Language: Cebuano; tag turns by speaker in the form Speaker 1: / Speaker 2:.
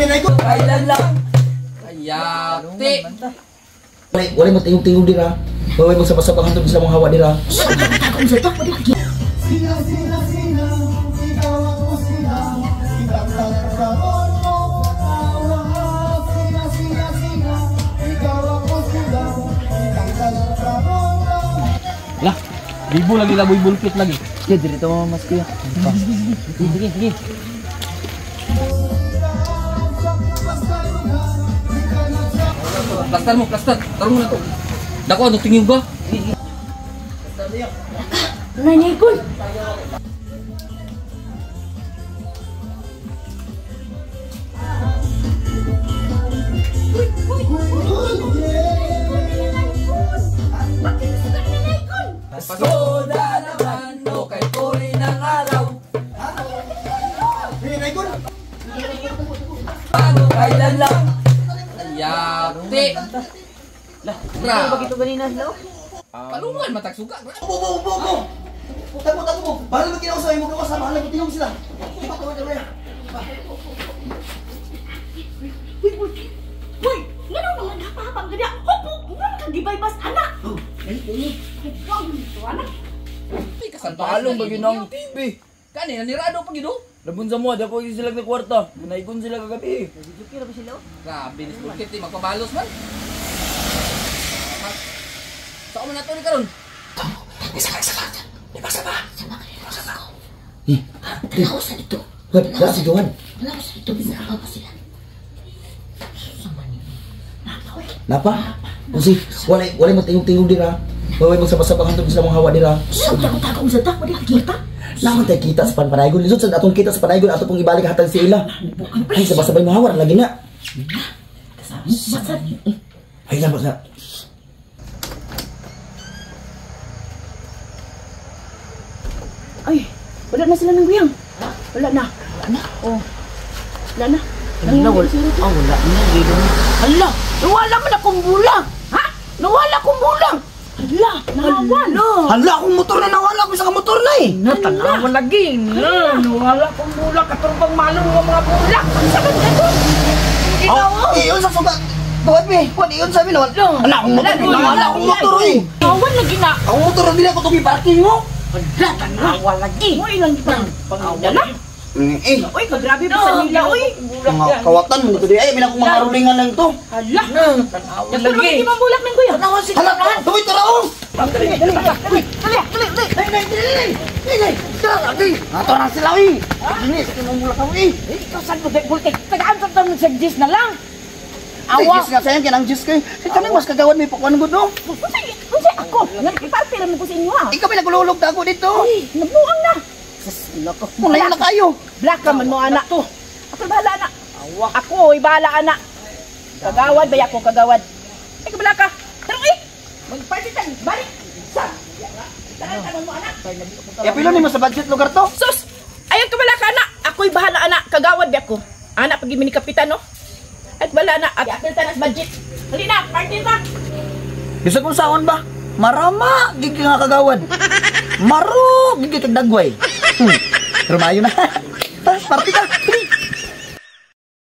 Speaker 1: Kailan lang? Kayate.
Speaker 2: Wala mo tingog-tingog dira. Wala mo sabasabang hantod sa mga hawa dira.
Speaker 1: Lah, bibo lagi laboy bulkit lagi.
Speaker 2: Ya diri to mas kuya.
Speaker 1: Sige, sige. Plastar mo, plastar. Tarong mo na to. Dako, ano tingin ba?
Speaker 3: Nanay ko.
Speaker 1: Pasko na naman, o kay puri ng araw. Bago kailan lang? Yate. Lah, grabe.
Speaker 3: Ito ganina no?
Speaker 1: Palungan matagsuga.
Speaker 2: Bo. Tago. Bahala mo ginawa sa imo gawas, bahala mo tingog sila.
Speaker 3: Uy, uy. Uy, ngano naman napahapang gani? Opo, ngano ka gibaybas ana?
Speaker 2: Oh,
Speaker 3: Ikaw nito ana.
Speaker 1: Ay, kasalbalong ba yun ang TV? Kani, nanirado pa gino?
Speaker 4: Labon sa mo, dapo sila sa kwarta. Naigon sila kagabi.
Speaker 1: Grabe, ni Bulkit, eh, magpabalos man. Saan mo na ito ni karon?
Speaker 2: Isa ka. Di ba? Eh,
Speaker 5: Tanaw sa dito.
Speaker 2: Wala si Johan.
Speaker 5: Tanaw sa dito. Bisaka pa sila. Sama niyo. Napa, uy.
Speaker 2: Napa? Usi, wala mo tingog-tingog dira. Wala mo sabasabang hantod sa mga hawa dira.
Speaker 5: Tago-tago sa ta. Wala kita.
Speaker 2: Naman tayo kita sa panpanaygon. Lisod sa atong kita sa panaygon ato pong ibalik hatag sa ila. Ay, sabasabay mo hawar lagi na.
Speaker 5: Basta.
Speaker 2: Ay, labas na.
Speaker 3: Ay, wala na sila ng guyang. Wala na. Wala na. Oh. Wala na.
Speaker 5: Wala, wala. Ah, wala na. Hala, nawala man akong bulang. Ha? Nawala akong bulang.
Speaker 3: Hala, nawala.
Speaker 2: Hala, akong motor na nawala. Ako isa ka motor na eh.
Speaker 5: Natanawa lagi. Na, nawala akong bulang. Katurbang malong nga mga bulak.
Speaker 3: Ang sakit ka to.
Speaker 2: Oh, iyon sa sugat. Tuwad mi. Kuan iyon sa amin. Hala, akong motor. Nawala akong motor eh.
Speaker 3: Nawala lagi na.
Speaker 2: Akong motor na dili ako itong i-parking mo.
Speaker 5: Hala, tanawa lagi.
Speaker 3: Uy, lang pang pangdala.
Speaker 2: Eh,
Speaker 3: Uy, kagrabe pa sa nila, uy.
Speaker 2: mga kawatan mo dito. Ay, may akong mga rulingan lang to.
Speaker 3: Hala.
Speaker 5: Tanawa
Speaker 3: Nagpuno
Speaker 5: lagi.
Speaker 3: lagi mang bulak ng guyang.
Speaker 5: Tanawa si
Speaker 2: Hala, tuwid tara oh.
Speaker 3: Dali, dali, dali.
Speaker 2: Dali, Ato na sila eh. Dili, sa kinumula ka eh.
Speaker 5: Ikaw saan mo bultik? Tagaan sa tanong sa Diyos na lang.
Speaker 2: Awa. Diyos nga sayang kinang Diyos kay. Kay kanang mas kagawad may pakuan gud no.
Speaker 3: Unsay, unsay ako? Nga parte ra man ko sa inyo ha.
Speaker 2: Ikaw may nagululog dago dito.
Speaker 3: Uy, nabuang na.
Speaker 5: Sus, nako.
Speaker 2: Mulayo na kayo.
Speaker 3: Black ka man mo anak to. Ako bahala na. Ako oy bahala ana. Kagawad ba ako kagawad. Ay kabala ka. Pero eh, magparty tan balik. Sa. Tanan mo anak.
Speaker 2: Ya pilo nimo sa budget lugar to.
Speaker 3: Sus, ayan kabala ka anak. Ako'y bahala anak. Kagawad ba ako. Anak pag ni kapitan no. At bahala na. At apil tanas budget. Hali na, party ta.
Speaker 2: Bisag kung saon ba? Marama gid nga kagawad. Maro gid kag dagway. Pero maayo na. Ta, party ta.